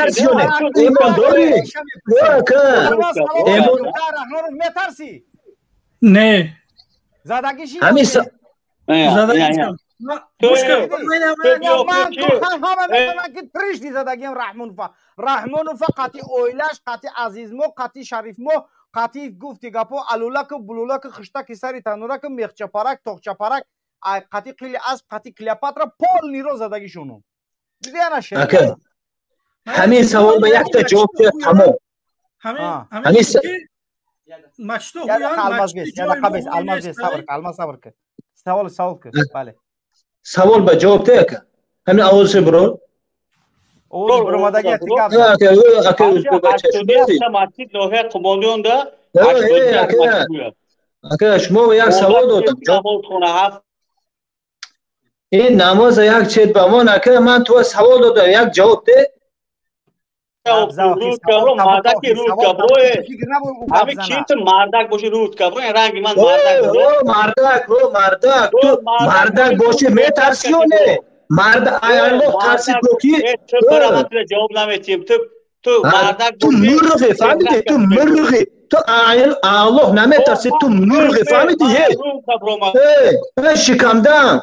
Метарси ё не? Имон дорӣ? Ака, имон метарси? Не. Задагиши? Ҳамин задагишам. Ҳама медонанд, ки трижды задагиам Раҳмонова. Раҳмонова қати оилаш, қати Азизмо, қати Шарифмо, қати гуфти гапо алулаку, булулаку, хиштаки сари танураку, мехчапарак, тоқчапарак, қати қили асп, қати Клеопатра полный ро задагишонум. Дидиана шер. Ака, ҳамин савол ба якта ҷавоб диҳ, тамом. Ҳамин мачто. Алмаз бес, алмаз, алмаз бес, сабр, алмаз, сабр ки. Савол, савол ки. Бале. Савол ба ҷавоб деҳ, ака. Ҳамин овозша бирор. Овоз биромадаги ака. Ака, масҷид ноҳия Қумондионда. Ака, шумо як савол додам. Ин намоза як чет ба мон, ака, ман туа савол додам, як ҷавоб деҳ. Мардаки рӯд каброе, ҳами ки ту мардак боши, рӯд кабро, ранги ман мардак. Мардак, мардак, ту мардак боши, метарси ё не? Мард Аллоҳ тарси ту ки ту бира, ҷавоб наметиҳем. Ту мардак. Ту мурғи, фаҳмидӣ? Ту мурғи, ту Аллоҳ наметарси, ту мурғи, фаҳмидӣ? Э, шикамдан,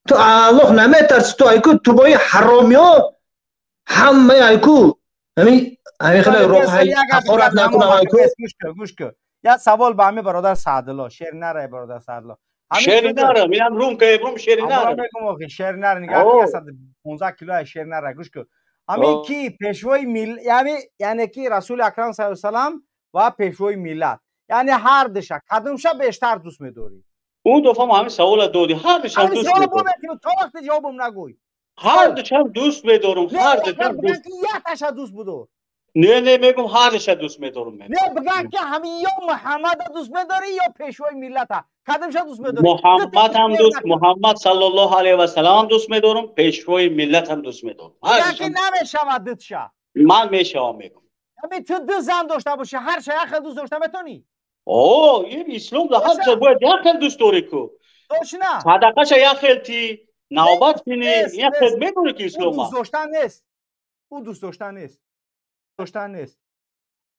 ту Аллоҳ наметарси, ту айку, ту бои ҳаромиё ҳамаи айку ҳамин ҳамин хеле роҳҳои ҳақорат накунам, айку. Гӯш кун, як савол ба ҳамин бародар Саъдулло. Шер наре, бародар Саъдулло. Шери нара, минам рум ка рум шери нара. Мегум, охи шер нара, нигаҳ, 115 кило шер нара. Гӯш кун, ҳамин ки пешвои мил, яъне ки Расули Акрам саллаллоҳу салам ва пешвои миллат, яъне ҳар душа кадомша бештар дӯст медорӣ? Он дафъа ҳамин савола додӣ, ҳар душам дӯст медорам. То вақте ҷавобам нагӯй. Ҳар душам дӯст медорам, ҳар душам дӯст. Якташа дӯст будор. Не, не, мегум, ҳар душа дӯст медорам. Не, биган ки ҳамин ё Муҳаммада дӯст медорӣ, ё пешвои миллата, кадомша дӯст медорӣ? Муҳаммад ҳам дӯст, Муҳаммад саллаллоҳу алайҳи васаллам дӯст медорам, пешвои миллат ҳам дӯст медорам. Ки намешавад дутша. Ман мешавам, мегум. Ҳамин ту ду зан дошта бошӣ, ҳар ша як хел дӯст дошта метавонӣ? О, ин ислом да ҳар ша бояд як хел дӯст дорӣ ку. Точно. Садақаша як хел ти навбат кунӣ, як хел медорӣ ки ислома. Дӯст доштан нест. Ӯ дӯст доштан нест. Доштан нест.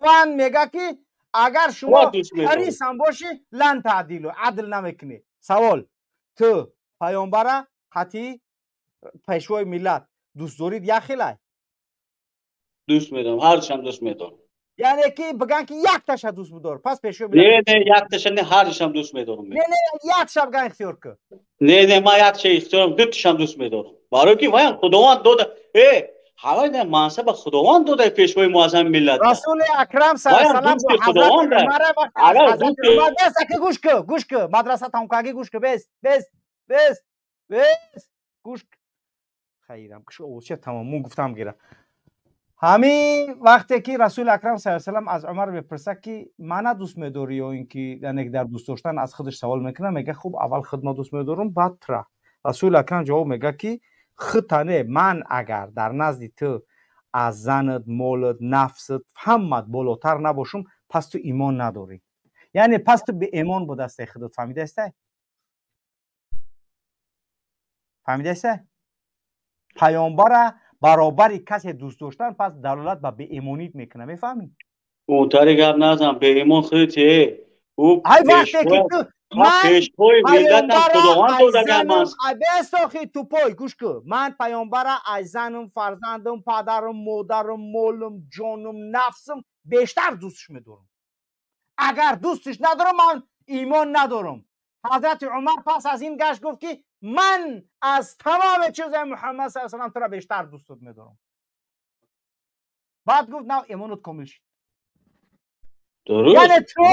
Ман мега ки агар шумо ҳарисам бошӣ, лан таъдилу, адл намекунӣ. Савол: ту паёмбара қатъи пешвои миллат дӯст дорид як хелай? Дӯст медорам, ҳардушам дӯст медорам. Яъне ки биган ки якташа дӯст бидор, пас пешвои миллат. Не, не, якташа не, ҳардушам дӯст медорам. Не, не, якташа биган, ихтиёр кун. Не, не, ман якташа ихтиёрам, дуташам дӯст медорам. Барои ки ваям Худованд дода, э, ҳавай не, мансаба Худованд дода пешвои муаззами миллат. Расули Акрам саллаллоҳу алайҳи ва бес, ака, гӯш кун, гӯш кун, мадраса тамом карги, гӯш кун, бес, бес, бес, бес, гӯш. Хайрам, овозча тамом, мун гуфтам гира. Ҳамин вақте ки Расули Акрам саллаллоҳу салам аз Умар мепурсад ки мана дӯст медорӣ ё ин ки, яъне дар дӯст доштан аз худаш савол мекунад, мега: хуб, аввал худма дӯст медорам, баъд тура. Расули Акрам ҷавоб мега ки худта не, ман агар дар назди ту аз занат, молат, нафсат, ҳамат болотар набошум, пас ту имон надорӣ, яъне пас ту беимон будастай худат. Фаҳмидаистай? Фаҳмидаистай? Паёмбара баробари касе дӯст доштан пас далолат ба беимонит мекунад, мефаҳмӣ? Онтари гап назан, беимон худти. Ай, вақте ки ту пешвои миллатам Худованд додаган ман. Бестохи тупой, гӯш кун, ман паёмбара аз занам, фарзандам, падарам, модарам, молам, ҷонам, нафсам бештар дӯстш медорам. Агар дӯстш надорам, ман имон надорам. Ҳазрати Умар пас аз ин гашт гуфт ки ман аз тамоми чизои Муҳаммад саллаллоҳу салам тура бештар дӯстат медорам. Баъд гуфт: нав имонат комил шуд. Яъне ту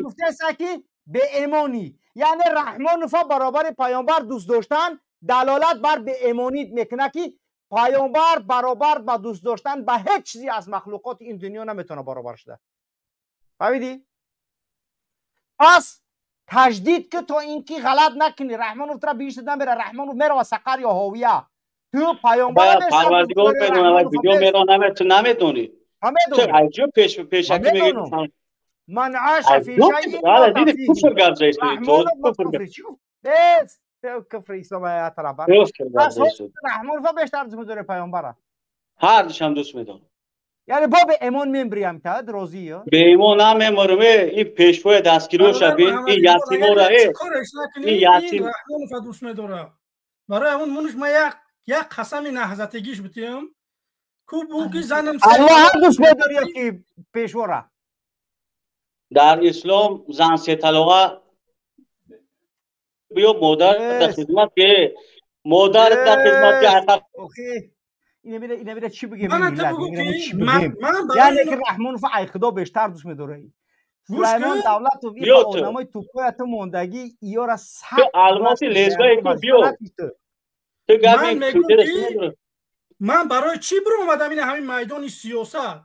гуфтаеста ки беэмонӣ, яъне Раҳмонова баробари паёмбар дӯст доштан далолат бар беэмонит мекунад, ки паёмбар баробар ба дӯст доштан ба ҳеҷ чизе аз махлуқоти ин дунё наметавонад баробар шуда. Фаҳмидӣ? Пас таҷдид ки то ин ки ғалат накунӣ. Раҳмонов тура биҳишт намера, Раҳмонов мерава сақар ё ҳовия. Ту паёмбар Парвардигор медонад, видео меронам, ту намедонӣ. Ту пеш пешакӣ мегӣ. Ман аша фи шайъин куфр гап заистӣ. Куфр бес, куфр ислом тараф. Раҳмонова бештар дӯст медорӣ паёмбара. Ҳар душам дӯст медорам. Яъне бо бе эмон мембриям та розӣ ё? Бе эмон намеморам, ин пешвои дастгириёша бин, ин ятимора, ин ятим. Раҳмонова дӯст медорам. Барои ҳамон мунуш ман як қасами наҳзатигиш битиям. Ку бу ки занам Аллоҳ дӯст медори ё ки пешвора? Дар ислом зан се талоқа биё модар дар хизмат ки модар дар хизмат ки ина мира чӣ бигем, яъне ки Раҳмонов ай худо бештар дӯст медорад. Сулаймон Давлатов ин одамои тупояту мондагӣ иёра сахт алмоси лезбае ку биё. Ту гапи ман барои чӣ биромадам ина ҳамин майдони сиёсат?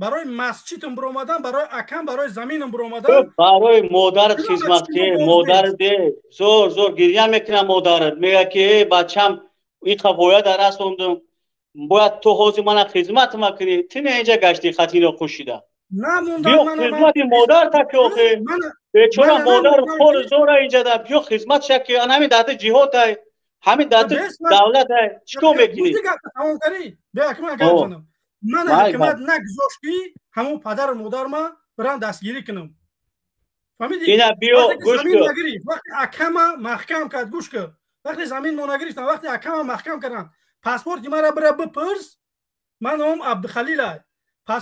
Барои масҷидам биромадам, барои акам, барои заминам биромадам. Барои модарат хизмат ки модарат зор зор гиря мекунам, модарат мегӯяд ки э бачам ин қафоя дар расондум, бояд ту ҳозир мана хизмат макунӣ, ту не инҷа гашти хатино қушида. Биё хизмати модар та ки охе бечора модар хор зора инҷа да биё хизмат ша ки ан ҳамин даҳти ҷиҳодай, ҳамин даҳти давлатай, чӣ кор мекунӣ? Ман ҳукумат нагузошт ки ҳамон падару модарма бирам дастгирӣ кунам. Фаҳмидӣ? Ина биё гӯш кун. Вақте акама маҳкам кард, гӯш кун. Вақте замин мо нагирифтам, вақте акама маҳкам карданд, паспорти мара бира бипурс, ман номам Абдухалилай.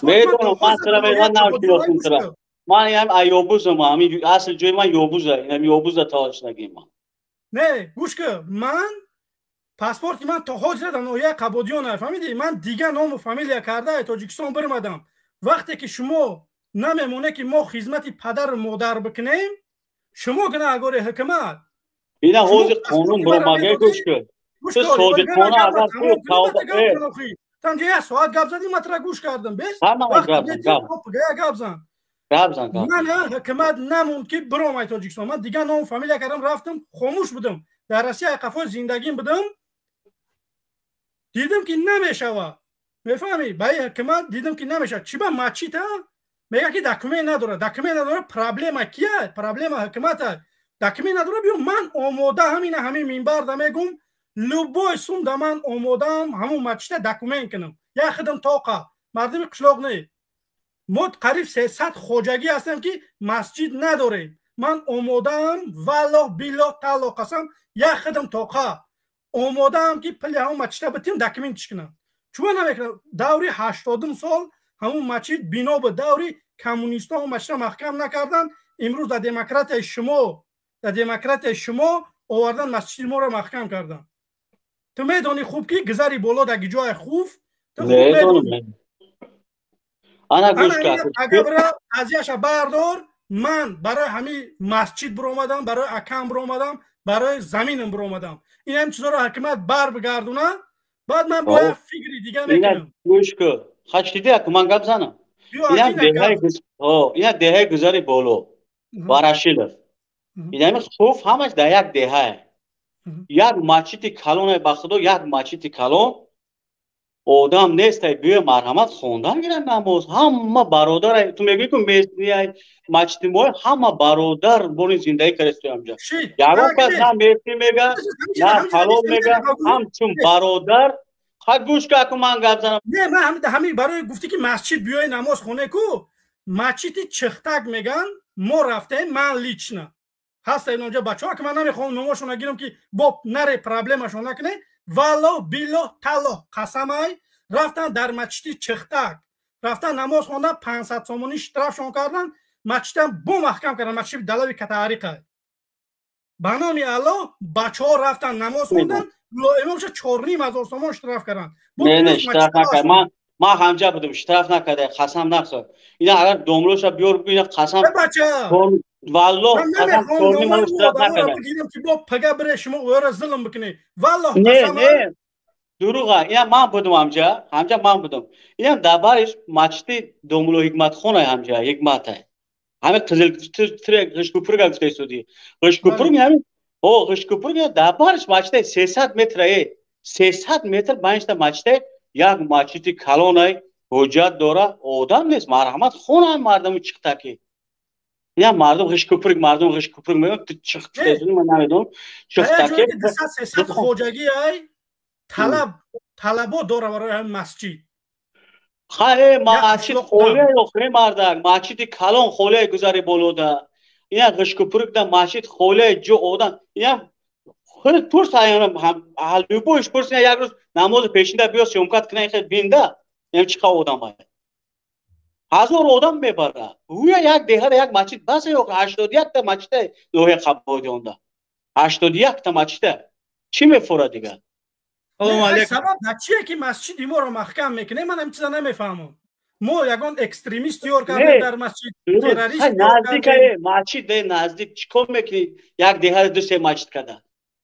Медонам, ман тура ман намешиносам тура. Ман ям Айёбузам, ҳамин асл ҷои ман Ёбуза, инам Ёбуза таваллуд ман. Не, гӯш кун, ман паспорти ман то ҳозир дар ноҳияи Қабодиён, фаҳмидӣ? Ман дигар ному фамилия карда Тоҷикистон бирмадам. Вақте ки шумо намемоне ки мо хизмати падару модар бикунем, шумо гунаҳгори ҳукумат. Ина ҳозир қонун биромага, гӯш кун. Ту содиқона агар ту тавба танҷа як соат гап задӣ, ман тура гӯш кардам. Бес гап зан. Ман ҳукумат намонд ки биромай Тоҷикистон. Ман дигар ному фамилия кардам, рафтам, хомӯш будам. Дар Россия қафои зиндагим будам. Дидам ки намешава. Мефаҳмӣ? Ба ин ҳукумат дидам ки намешава. Чӣ ба масҷид мега ки документ надорад. Документ надорад, проблема кия? Проблема ҳукумата. Документ надорад, биё ман омода ҳамина ҳамин минбар да мегум, любой сум да ман омодаам ҳамун масҷида документ кунам. Як хидм тоқа. Мардуми қишлоқ не. Мо қариб 300 хоҷагӣ ҳастем ки масҷид надорем. Ман омодаам, валлоҳ биллоҳ таллоҳ қасам, як хидм тоқа. Омодаам ки пули ҳамун масҷида битим документиш кунам. Чума намекунам? Даври 80 сол ҳамун масҷид бино буд. Даври коммунистҳо ҳамун масҷида маҳкам накарданд. Имрӯз дар демократияи шумо, дар демократияи шумо овардан масҷиди моро маҳкам карданд. Ту медонӣ хуб ки гузари боло дар ҷои хуф, ту хуб медонӣ. Ана гӯш кун. Агар қазияша бардор, ман барои ҳамин масҷид биромадам, барои акам биромадам, барои заминам биромадам. Ин ҳам чизоро ҳукумат бар бигардона, баъд ман бояд фикри дига мекунам. Гӯш кун. Хач диди аку ман гап занам. Ина деҳаи гузари боло, Ворошилов. Инами хуф ҳамаш дар як деҳае. Як масҷиди калоне, ба худо як масҷиди калон одам нестай, биё марҳамат хондан гирад намоз. Ҳама бародар, ту мегӯӣ ку местнияй масҷиди мо, ҳама бародар бони зиндагӣ кардасту ҳамҷа. Ягон кас на местни мега, на калон мега, ҳамчун бародар. Ха гӯш ка аку ман гап занам. Не, ман ҳамин барои гуфтӣ ки масҷид биёи намоз хоне ку, масҷиди Чихтак меган, мо рафтем, ман лично. Ҳаста инонҷа бачаҳо ки ман намехоҳам номошона гирам ки боб наре проблемашон накуне. Валлоҳ биллоҳ таллоҳ қасамай, рафтан дар масҷиди Чихтак, рафтан намоз хондан, 500 сомонӣ штрафшон кардан, масҷидам бо маҳкам кардан, масҷиди далави Катаҳариқа. Ба номи Аллоҳ бачаҳо рафтан намоз хондан, имомша 4500 сомон штраф кардан. Не, штраф накард. Ман ҳамҷа будам, штраф накарда, қасам нақсо. Ина агар домлоша биёр бигӯ, ина қасам. Валлоҳ қасам 4500 штраф накарда. Дидам ки бо пага бире шумо ӯро зулм бикунед. Валлоҳ қасам. Не, не. Дурӯға. Ина ман будам ҳамҷа, ҳамҷа ман будам. Инам дар бариш масҷиди домло Ҳикматхона ҳамҷа, Ҳикматай. Ҳамин қизил трек Ғишкӯпурга гуфта истодӣ. Ғишкӯпур ҳамин, о Ғишкӯпур дар бариш масҷиде 300 метрае. 300 метр байништа масҷиде, як масҷиди калонай, ҳуҷҷат дора, одам нест, марҳамат хонам мардуму чиқтаки. Я мардум Ғишкӯпур, мардум Ғишкӯпур мегӯянд, ту чиқ ман намедонам. Чиқтаки 300 хоҷагӣ ай талабо дора барои ҳамин масҷид. Хай масҷид холия охире мардак, масҷиди калон холия гузари болода. Ина Ғишкупрукда масҷид холия ҷо одам. Ина худат пурс ҳалюбоиш пурс як рӯз намози пешинда биё съёмкат кина ихел бинда. Ин чӣ қа одам ай. 1000 одам мебара. Гӯя як деҳада як масҷид бас ё 81 та масҷида ноҳия Қабодионда. 81 та масҷида. Чӣ мефора дигар? Сабаб дар чие ки масҷиди моро маҳкам мекунем? Ман ҳамин чиза намефаҳмам. Мо ягон экстремист ёр кардем дар масҷид, террорист наздик масҷид наздик чӣ кор мекунӣ? Як деҳада ду се масҷид карда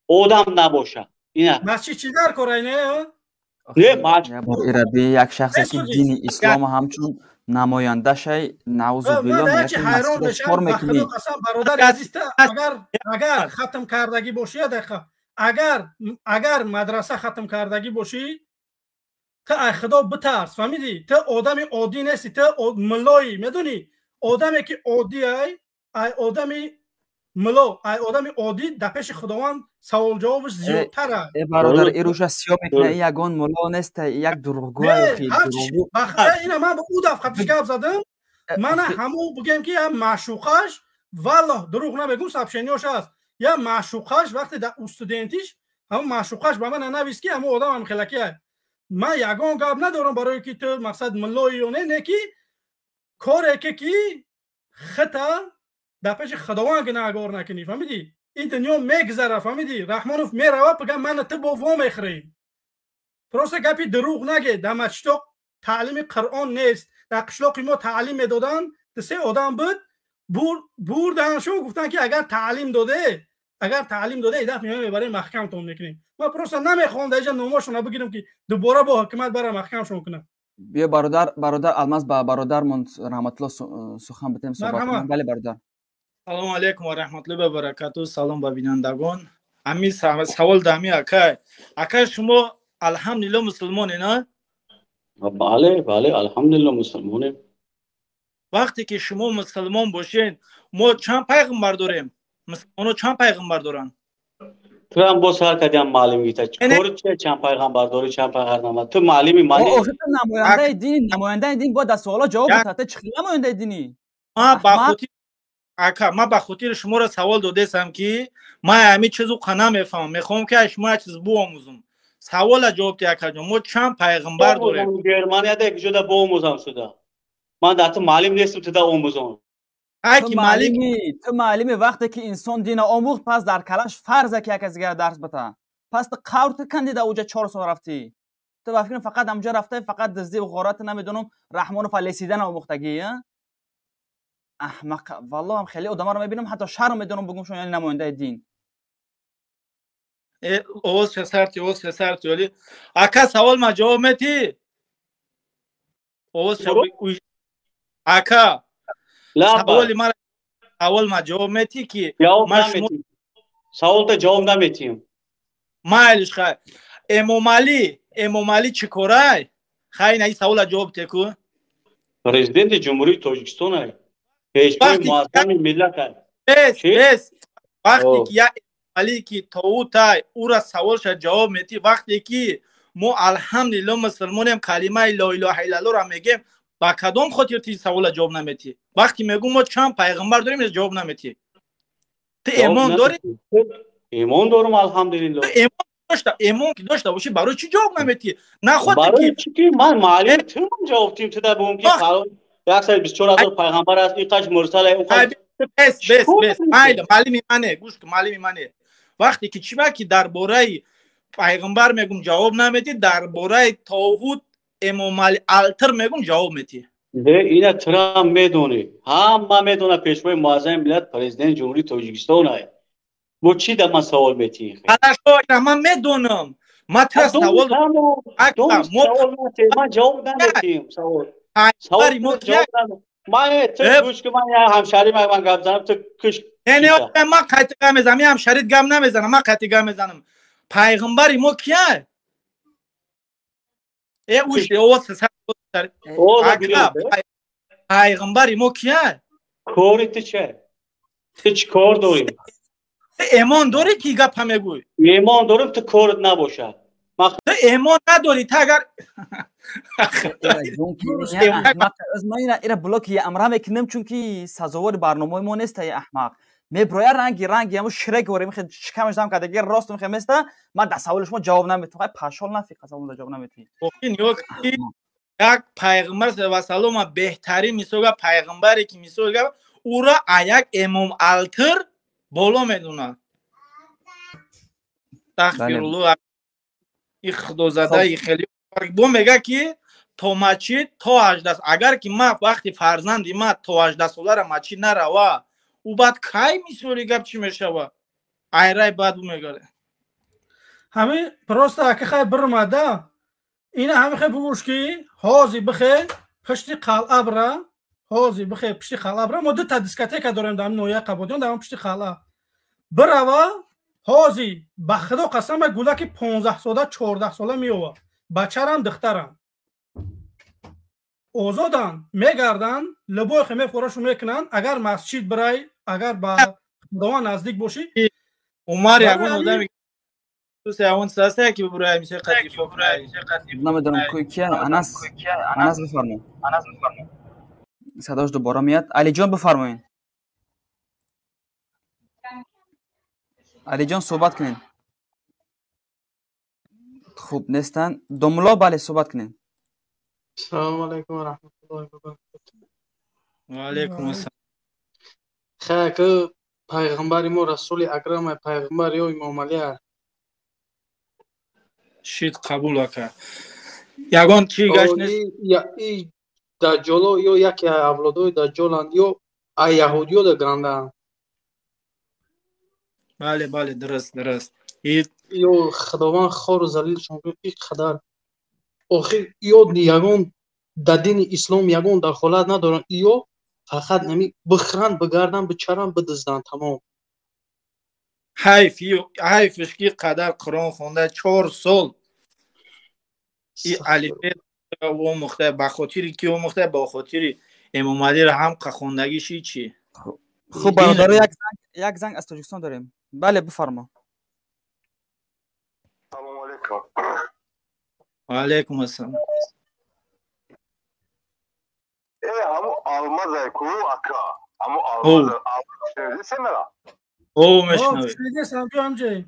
одам набоша. Ина масҷид чӣ дар кора не? Не масҷид ираби як шахсе ки дини ислом ҳамчун намояндашай наузу биллоҳ ҳайрон мешавам. Қасам бародари азиз, агар хатм кардагӣ бошӣ, дақиқа агар мадраса хатм кардагӣ бошӣ, ту ай худо битарс, фаҳмидӣ? Ту одами оддӣ нестӣ, ту муллоӣ, медонӣ? Одаме ки оддӣ ай одами мулло, ай одами оддӣ дар пеши худованд саволҷавобаш зиёдтар аст. Э бародар, ируша сиём мекунад, ягон мулло нест, як дурӯғгӯ. Ина ман ба ӯ дафъа пеш гап задам, мана ҳамун бигем ки ям маъшуқаш, валлоҳ дурӯғ намегӯм, сообщениёш аст. Я маъшуқаш вақте дар студентиш ҳамун маъшуқаш ба ман навист ки ҳамун одам ҳам хелаки аст. Ман ягон гап надорам барое ки ту мақсад муллои ё не, не ки коре ки хита дар пеши худованд гунаҳгор накунӣ, фаҳмидӣ? Ин дунё мегзара, фаҳмидӣ? Раҳмонов мерава, пага мана ту бо во мехӯрем. Просто гапи дурӯғ наге. Дар масҷидо таълими Қуръон нест. Дар қишлоқи мо таълим медоданд, ду се одам буд, бурданшон гуфтанд ки агар таълим доде, дафъ меоем мебарем маҳкамтон мекунем. Ман просто намехоҳам дар инҷа номошонро бигирам ки дубора бо ҳукумат бара маҳкамшон кунам. Биё бародар Алмаз ба бародармон Раҳматулло сухан битем, суҳбат кунем. Бале бародар. Салому алайкум ва раҳматуллоҳи ва баракатуҳ. Салом ба бинандагон. Ами савол дами акай. Акай шумо алҳамдулиллоҳ мусулмоне, на? Бале, бале, алҳамдулиллоҳ мусулмонем. Вақте ки шумо мусулмон бошед, мо чанд пайғамбар дорем? Мусулмонҳо чанд пайғамбар доранд? Ту ҳам боз ҳар кадиам маълим гита. Кори че чанд пайғамбар дорӣ, чанд пайғамбар нама? Ту маълими мани. Охир ту намояндаи дин, намояндаи дин бояд дар суоло ҷавоб диҳад. Ту чӣ хел намояндаи динӣ? Ман ба хотир ака, ман ба хотири шуморо савол додесам ки ман ҳамин чизу қа намефаҳмам. Мехоҳам ки аз шумо як чиз биомӯзам. Савола ҷавоб диҳ акаҷон. Мо чанд пайғамбар дорем? Германияда куҷода биомӯзам шуда? Ман дар ту маълим нестам, ту да омӯзон. Ту маълими вақте ки инсон дина омӯхт, пас дар калаш фарзе ки як кас дигар дарс бита. Пас ту қавр ту канди да уҷа 4 сол рафтӣ. Ту ба фикрам фақат ҳамҷа рафта, фақат дуздӣ ғорат намедонам, Раҳмонов лесидан омӯхтагӣ, аҳмақ. Валлоҳ ҳам хеле одамаро мебинам, ҳатто шарм медонам бигӯм шумо яъне намояндаи дин. Овоз шасарти, овоз шасарти. Оли ака савол ма ҷавоб метӣ? Овоз ака саволи мара савол ма ҷавоб метӣ ки саволта ҷавоб наметиҳем. Майлиш хай. Эмомалӣ чӣ корай? Хай на ин савола ҷавоб теку. Президенти Ҷумҳурии Тоҷикистон ай. Пешвои муаззами миллат ай. Бес, бес. Вақте ки як Эмомалӣ ки тоутай, ӯра саволша ҷавоб метӣ, вақте ки мо алҳамдулиллоҳ мусулмонем, калимаи ло илоҳа иллаллоҳро мегем, ба кадом хотир ти савола ҷавоб наметӣ? Вақте мегӯм мо чанд пайғамбар дорем, ҷавоб наметӣ. Ту эмон дорӣ? Эмон дорам, алҳамдулиллоҳ. Эмон дошта, эмон ки дошта бошӣ, барои чӣ ҷавоб наметӣ? На худ барои чӣ ки ман маълим ту ҷавоб тим, ту да бигӯм ки 124 000 пайғамбар аст, ин қаш мурсал аст, он қаш бес, бес, бес. Майли, маълими мане, гӯш кун, маълими мане. Вақте ки чӣ ба ки дар бораи пайғамбар мегӯм ҷавоб наметӣ, дар бораи тоғут Эмомалӣ алтир мегӯм ҷавоб метӣ. Не, ина Трамп медонӣ. Ҳама медона пешвои муаззами миллат президенти Ҷумҳурии Тоҷикистон ай. Бо чӣ да ман савол метиҳӣ? Хорошо, ина ман медонам. Ман тура савол ман ҷавоб наметиҳам савол. Савол мо ман ту гӯш кун, ман ҳамшаҳри ман гап занам, ту куш. Не, не, ман қайти гап мезанам, ҳамшаҳрит гап намезанам, ман қайти гап мезанам. Пайғамбари мо кияй? Пайғамбари мо кияй? Кори ту че? Ту чӣ кор дорӣ? Эмон дорӣ ки гапа мегӯй? Эмон дорам, ту корат набошад. Ту эмон надорӣ, ту агар Ира блоки амра мекунем, чунки сазовори барномаи мо нест. Ай аҳмақ меброя, ранги ранги ҳамо шрек вори мехе, шикамаш дам карда, ги рост мехе места. Ман дар саволи шумо ҷавоб наметавам. Ай пашол нафиқ, савол ҷавоб наметавӣ. Як пайғамбар васалома беҳтарин мисол, пайғамбаре ки мисол ура як эмом алтир боло медонад. Астағфируллоҳ, и худозада и хеле бо мега ки то масҷид то 18. Агар ки ма вақти фарзанди ма то 18 солара масҷид нарава, ӯ баъд кай мисоли гап чӣ мешава? Айрай баъд ӯ мегаре. Ҳамин просто ака хай бирмада, ина ҳами хай бугӯш ки ҳози бихе пушти қалъа бира, ҳози бихе пушти қалъа бира. Мо дута дискотека дорем дар ноҳияи Қабодиён, дар пушти қалъа бирава. Ҳози ба худо қасам, гулаки 15 сола, 14 сола меова, бачарам, духтарам озоданд, мегарданд, либои хе мефорашу мекунанд. Агар масҷид бирай, агар ба худованд наздик бошӣ. Умар, ягон одами ки бибурай мисоли қадифо? Намедонам кия. Анас, Анас, бифармо. Садош дубора меяд. Алиҷон, бифармоед. Алиҷон, суҳбат кунед. Хуб, нестанд. Домулло, бале, суҳбат кунед. Салому алайкум ва раҳматуллоҳи ва баракатуҳ. Ва алайкум ассалом. Хай, ки пайғамбари мо расули акрам, пайғамбар ё имом Алӣ. Шид, қабул, ака. Ягон чӣ гашт нест. И даҷҷоло ё яке авлодои даҷҷоланд, ё ай яҳудиё да гандаанд. Бале, бале, дуруст, дуруст. Ё худованд хору залилшон кунад. И қадар охир ё ягон дар дини ислом ягон дахолат надоранд. Ё фақат ами бихӯранд, бигарданд, бичаранд, бидизданд, тамом. Ҳайф, ҳайфш ки қадар Қуръон хонда, 4 сол и алифе омӯхта, ба хотири ки омӯхта, ба хотири Эмомалиро ҳам қахондагиши чӣ? Хуб, бародаро, як занг аз Тоҷикистон дорем. Бале, бифармо. Салому алейкум. Ва алейкум ассалом. Э, ҳаму алмазай ку, ака, ҳаму алмаз шунидисемера? О, мешунавед.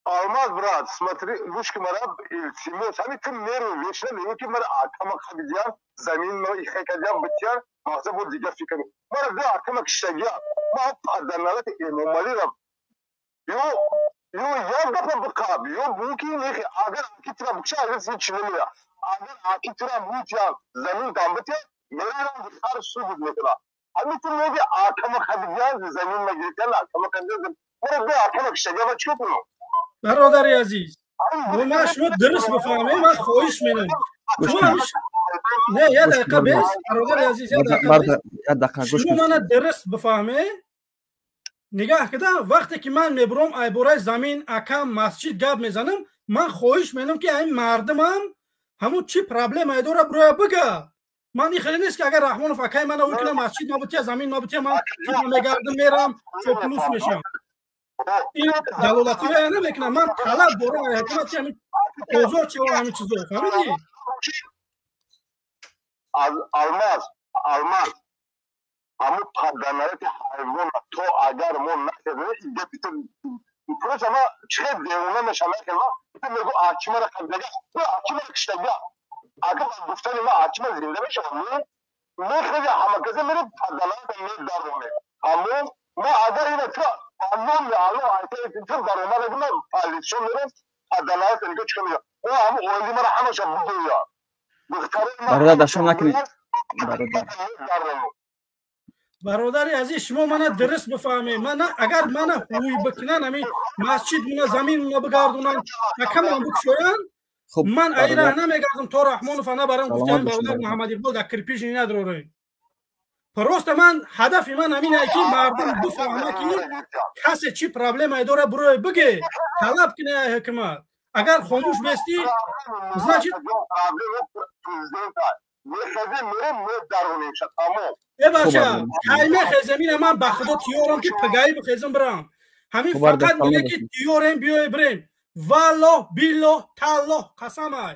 Алмаз, брат, смотри, гӯш ки, мара илтимос, ҳами ту меру вечно мегӯ ки мара акама қабидиян, замин мара ихекадиян, битиян, мақсад бо дигар фикр. Мара ду акама киштагия, ма паданалати Эмомалира ё як дафа биқаб, ё буки нехи, агар аки тура бикша, агар си чи намея. Агар аки тура бутиян, замин там битиян, мерам хар суд мекуна. Ҳами ту меги акама қабидиян, замин магиритиян, акама қабидиян, мара ду акама киштагия, ма чӣ кунам? Бародари азиз, ман шумо дуруст бифаҳмед, ман хоҳиш менам, не, як дақиқа бес, бародари азиз, як дақиқа. Шумо мана дуруст бифаҳмед. Нигаҳ кида, вақте ки ман мебурам, айбораи замин, акам, масҷид гап мезанам, ман хоҳиш менам, ки айн мардумам ҳамун чӣ проблемае дора, бироя бига. Ман ин хеле нест, ки агар Раҳмонов акаи мана ӯ кина, масҷид мабутия, замин мабутия, ман мегардам, мерам, плюс мешавам. Ин далолатиро намекунам. Ман талаб дорам аз ҳукумат, ки ҳамин озод шава, ҳамин чизо, фаҳмидӣ? Алмаз, Алмаз, ҳамун паданалати ҳайвона то агар мо накардем, гапи ту просто ма чихел девона мешам. Накардам, ту мегӯ акимара қабидага, акимара киштага. Агар ба гуфтани ма акима зинда мешавам, мехези, ҳама касе мере паданалата медароме. Ҳамун ма агар ина ту номи Аллоҳ айтаи, ту даромада ма полисшон мерем, паданалата нигоҳ чикор мега. О, ҳамун оили мара ҳамаша будоя. Бародар, дашом накунед, бародар. Бародари азиз, шумо мана дуруст бифаҳмед. Мана агар мана ҳуй бикунан, ҳамин масҷид муна, замин муна бигардонанд, акамон бикушоянд, ман ай раҳ намегардам, то Раҳмонов ана барам гуфтан, бародар Муҳаммад Иқбол дар кирпижи надрорем. Просто ман ҳадафи ман ҳамин ай, ки мардум бифаҳма, ки касе чӣ проблемае дора, бирои биге, талаб куне ай ҳукумат. Агар хомӯш бестӣ, значит Э, бача, кай мехезем? Ина ман ба худо тиёрам, ки пагаи бихезем, бирам. Ҳамин фақат мега, ки тиёрем, биёе, бирем. Валлоҳ, биллоҳ, таллоҳ қасамай.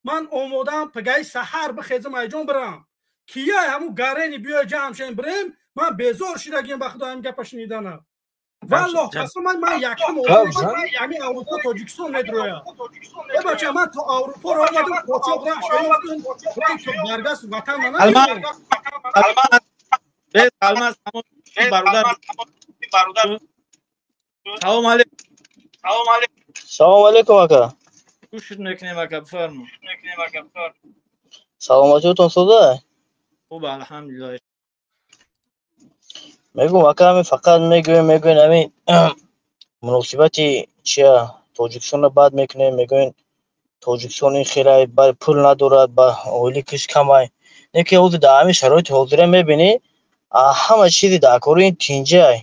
Ман омодаам пагаи саҳар бихезам, айҷон бирам. Кияй ҳамун гарени биёй ҷамъ шем бирем, ман безор шидагиам ба худо ҳамин гапа шунидана. Валлоҳ қасамай, ман якам ҳамин Аврупо Тоҷикистон медроям. Э бача, ман то Аврупоро омадам, қочоқ раҳ шаёфтум, баргашт ватан мана. Алмаз, бародар. Салом алейкум. Салом алейкум, ака. Гӯш мекунем, ака, бифармо. Саломатиётон соза? Хуб, алҳамдулиллоҳ. Мегӯм, ака, ҳамин фақат мегӯем, мегӯем ҳамин муносибати чия Тоҷикистонро бад мекунем, мегӯем Тоҷикистон ин хелай пул надорад, ба оиликиш камай. Не ки ҳозир дар ҳамин шароити ҳозира мебинӣ, ҳама чизи дар кори ин тинҷай.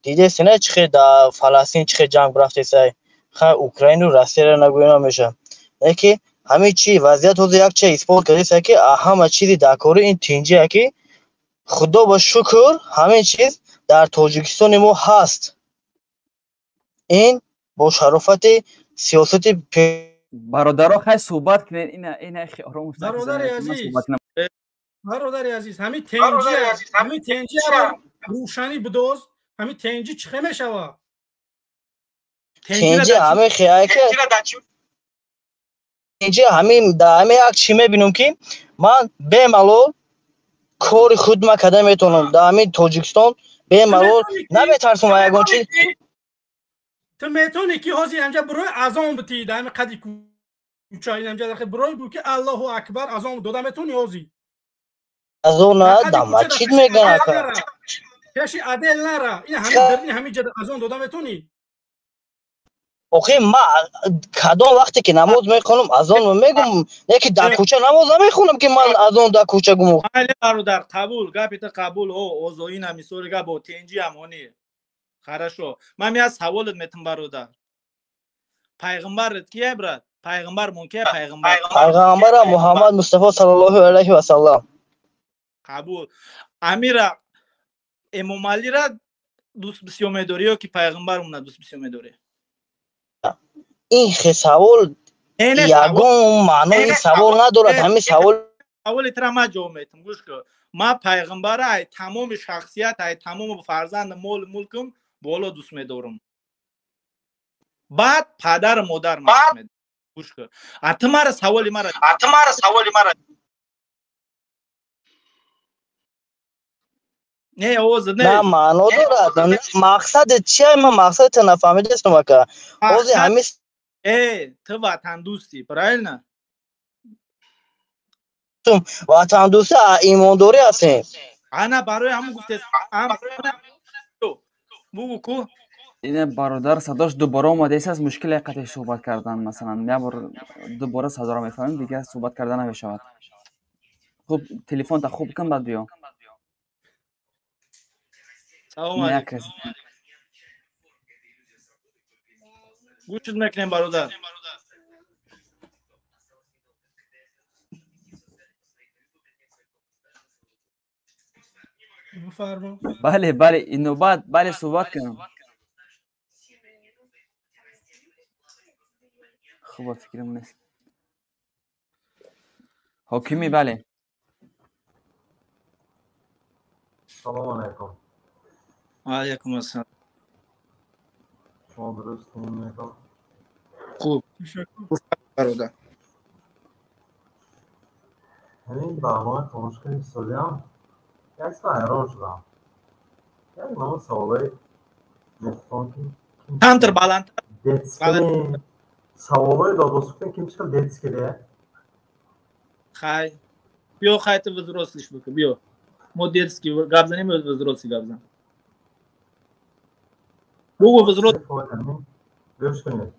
Дидеси на чӣ хел дар Фаластин чӣ хел ҷанг рафтесай, хай Украину Россияро нагӯем намеша. Не ки ҳамин чи вазъият ҳозир як чиз исбот кардеса, ки ҳама чизи дар кори ин тинҷия, ки худо ба шукр ҳамин чиз дар Тоҷикистони мо ҳаст. Ин бо шарофати сиёсати бародаро, хай суҳбат кунед, ина ина ором. Бародари азиз, бародари азиз, ҳамин тенҷи, ҳамин тенҷиро рӯшанӣ бидоз, ҳамин тенҷи чӣ хел мешавад? Тенҷи ҳамин хеяй ки тенҷи ҳамин дар ҳамин як чӣ мебинам, ки ман бемалол кори худ ма карда метавонам дар ҳамин Тоҷикистон, бемалол наметарсам ягон чиз. Ту метавонӣ ки ҳозир инҷа бирои азон битӣ дар ҳамин қади кӯча, инҷа бирои бу ки Аллоҳу акбар азон дода метавонӣ ҳозир? Азон дар масҷид мегӯян, ака. Пеши адел нара, ин ҳамин дарини ҳамин ҷа азон дода метавонӣ? Охи, ма кадом вақте ки намоз мехонам, азон мегум, не ки дар кӯча намоз намехонам, ки ман азон дар кӯча гум. Майли, бародар, қабул, гапи ту қабул, о озоина мисоли гап бо тенҷи ҳамонӣ. Хорошо. Ман як саволат метам, бародар. Пайғамбарат кия, брат? Пайғамбар мон кия, пайғамбар? Пайғамбара Муҳаммад Мустафо саллаллоҳу алайҳи васаллам. Қабул. Амира Эмомалира дӯст бисёр медорӣ ё ки пайғамбармона дӯст бисёр медорӣ? Ин хе савол ягон маънои савол надорад, ҳамин савол. Саволи тра ман ҷавоб метам, гӯш кун. Ман пайғамбара ай тамоми шахсият, ай тамоми фарзанд, мол мулкум боло дӯст медорам. Баъд падару модар ман дӯст медорам. Гӯш кун. А ту мара саволи мара. А ту мара саволи мара. Не, овоз не. На маъно дорад. Мақсадет чия? Ман мақсадета нафаҳмидастам, ака. Ҳозир ҳамин Э, ту ватандӯстӣ, правильно? Ватандӯстӣ имондорӣ ҳастем. Ана барои ҳамун гуфтес. Бугу ку. Ина бародар садош дубора омадааст, аз мушкиле қатъи суҳбат кардан, масалан, як бор дубора садоро мефаҳмем, дигар суҳбат кардан намешавад. Хуб, телефонта хуб кун, баъд биё. Салом алейкум. Гӯшт мекунем, бародар. Бифармо. Бале, бале, ин навбат, бале, суҳбат кунам. Хуб, фикрам нест. Ҳокимӣ, бале. Салом алейкум. Ва алейкум ассалом. Шумо дурустед? Хуб. Бародар. Ҳамин барномаи тамошо кардем истодиам, як сар ҳайрон шудам. Як намуд саволои мехоҳам ки Камтар баландтар. Детский саволои додосуфтем, ким чӣ хел детский де? Хай. Биё, хай, ту взрослый бука, биё. Мо детский гап занем ё взрослый гап зан? Бугу взрослый. Гӯш кунед.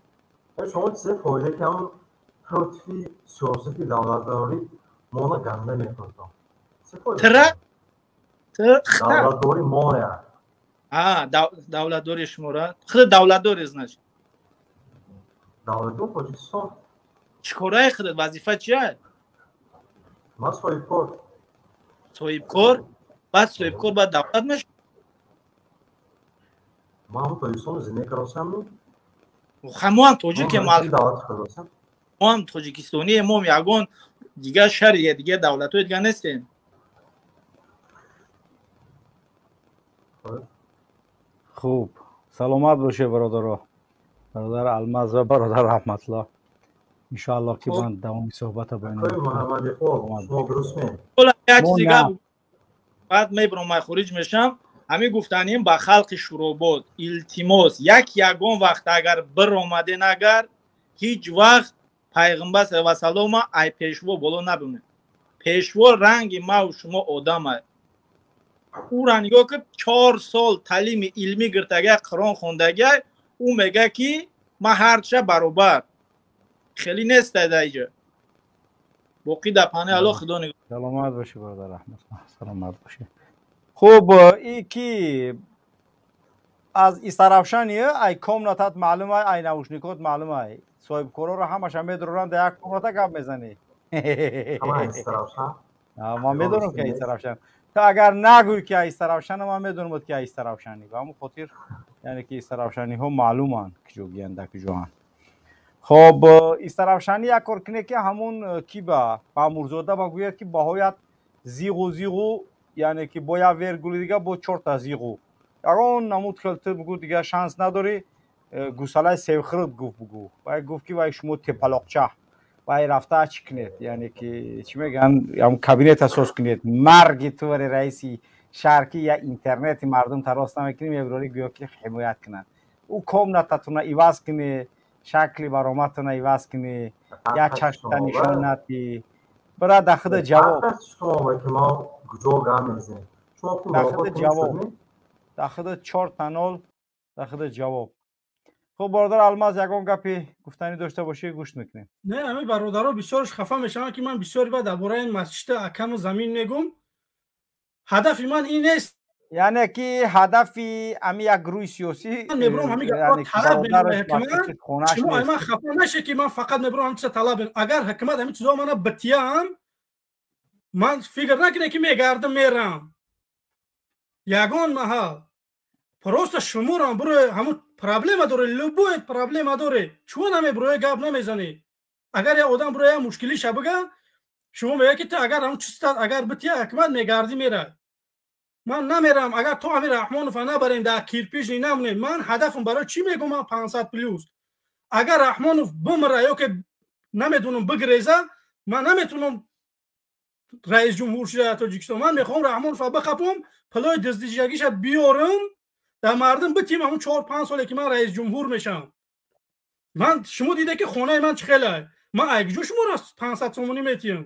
Шумо чизе фоида ки ҳамон против сиёсати давлатдорӣ мона ганда мекунед. Тра? Давлатдорӣ моя. А, давлатдории шуморо? Худ давлатдорӣ, значит. Давлатдор Тоҷикистон. Чӣ кораи худат? Вазифа чия? Ман соҳибкор. Соҳибкор? Баъд соҳибкор баъд давлат мешавад? Ман ҳам Тоҷикистон зиндагӣ кардосам. Мо ҳам тоҷикем, мо ҳам тоҷикистонием, мо ягон дигар шаҳри дигар давлатҳои дигар нестем. Хуб, саломат бошед, бародаро, бародар Алмаз ва бародар Раҳматулло. Иншоаллоҳ ки ман давоми суҳбата бо баъд мебурам, ман хориҷ мешам. Ҳамин гуфтаним ба халқи Шӯробод илтимос, як ягон вақт агар биромаден, агар ҳеҷ вақт пайғамбар саллаллоҳу васаллама ай пешво боло набимонед. Пешво ранги маву шумо одамай. Ӯра нигоҳ кун, 4 сол таълими илмӣ гиртагай, Қуръон хондагай, ӯ мега ки ман ҳарча баробар. Хеле нестай дар иҷа. Боқӣ дар паноҳи Аллоҳ, Худо нигоҳ. Саломат бошӣ, бародар Раҳматулло, саломат бошӣ. Хуб, и ки аз Истаравшани, ай комнатат маълум ай, ай наушникот маълум ай. Соҳибкороро ҳамаша медуранд, дар як комната гап мезанӣ. Ман медонам ки Истаравшан. Ту агар нагӯй ки Истаравшана, ман медонам ки Истаравшани. Ба ҳамон хотир, яъне ки Истаравшаниҳо маълуманд киҷо гиянд, дар киҷоанд. Хоб, Истаравшани як кор кунед ки ҳамон ки ба Мамурзода ба гӯяд ки баҳоят зиғу зиғу, яъне ки бо як вергули дига бо чорта зиғу. Ягон намуд хел ту бугӯ, дигар шанс надорӣ, гусалаи севхирд гуфт бугӯ. Вай гуфт ки вай шумо тепалоқча. Вай рафта чӣ кунед? Яъне ки чӣ мегӯянд, ҳамон кабинета соз кунед. Марги ту вари раиси шаҳр ки я интернети мардум тарос намекунӣ, мебирорӣ гӯё ки ҳимоят кунанд. Ӯ комнататуна иваз кунӣ, шакли баромадтона иваз кунӣ, як чашмта нишон надиҳӣ. Бира дар худа ҷавоб. Дар худа ҷавоб. Дар худа 4-0, дар худа ҷавоб. Хуб, бародар Алмаз, ягон гапи гуфтанӣ дошта бошӣ, гӯш мекунем. Не, ҳамин бародаро бисёрш хафа мешаванд ки ман бисёр баъд дар бораи ин масҷида акаму замин мегӯм. Ҳадафи ман ин нест. Яъне ки ҳадафи ҳамин як гурӯҳи сиёсӣ, ман мебурам ҳамин гапро талаб менамоям ҳукумат. Шумо ай ман хафа нашед ки ман фақат мебурам ҳамин чиза талаб. Агар ҳукумат ҳамин чизо мана битиям, ман фикр накунед ки мегардам мерам. Ягон маҳал. Просто шуморам бурои ҳамун проблема доред, любой проблема доред. Чун намебурои гап намезанед. Агар як одам бурои як мушкилиша бига, шумо мегӯяд ки ту агар ҳамун чизта агар бития, ҳукумат мегардӣ мерай. Ман намерам, агар то Амир Раҳмонова набарем, дар кирпижни намонем. Ман ҳадафам барои чӣ мегӯм ман 500 плюс? Агар Раҳмонов бимира ё ки намедонам бигреза, ман наметавонам раис ҷумҳур шуда дар Тоҷикистон. Ман мехоҳам Раҳмонова бихапам, пулои дуздидагиша биёрам, дар мардум битим ҳамун 4-5 соле ки ман раис ҷумҳур мешавам. Ман шумо дида ки хонаи ман чӣ хеле. Ман айгҷо шуморо 500 сомонӣ метиҳам.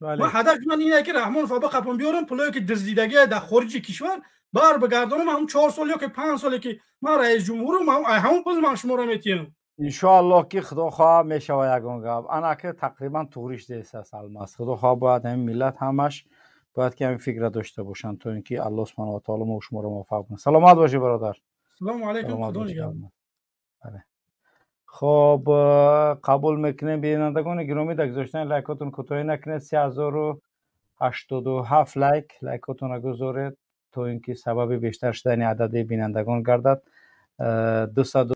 Ман ҳадафи ман ине ки Раҳмонова бихапам, биёрам, пулое ки дуздидагие дар хориҷи кишвар бар бигардонам, ҳамун 4 сол ё ки 5 соле ки ман раис ҷумҳурам, ҳамун пул ман шуморо метиҳам. Иншоаллоҳ ки Худо хоҳад мешавад ягон гап. Ана ки тақрибан туғриш дест Алмаз. Худо хоҳад бояд ҳамин миллат ҳамаш бояд ки ҳамин фикра дошта бошанд, то ин ки Аллоҳ субҳонаҳу ва таоло мо шуморо муваффақ кунад. Саломат бошӣ, бародар. Салому алайкум, Худо нигаҳбон. Хоб, қабул мекунем. Бинандагони гиромӣ, дар гузоштани лайкотон кӯтоҳӣ накунед. 3087 лайк, лайкотонро гузоред, то ин ки сабаби бештар шудани адади бинандагон гардад. 200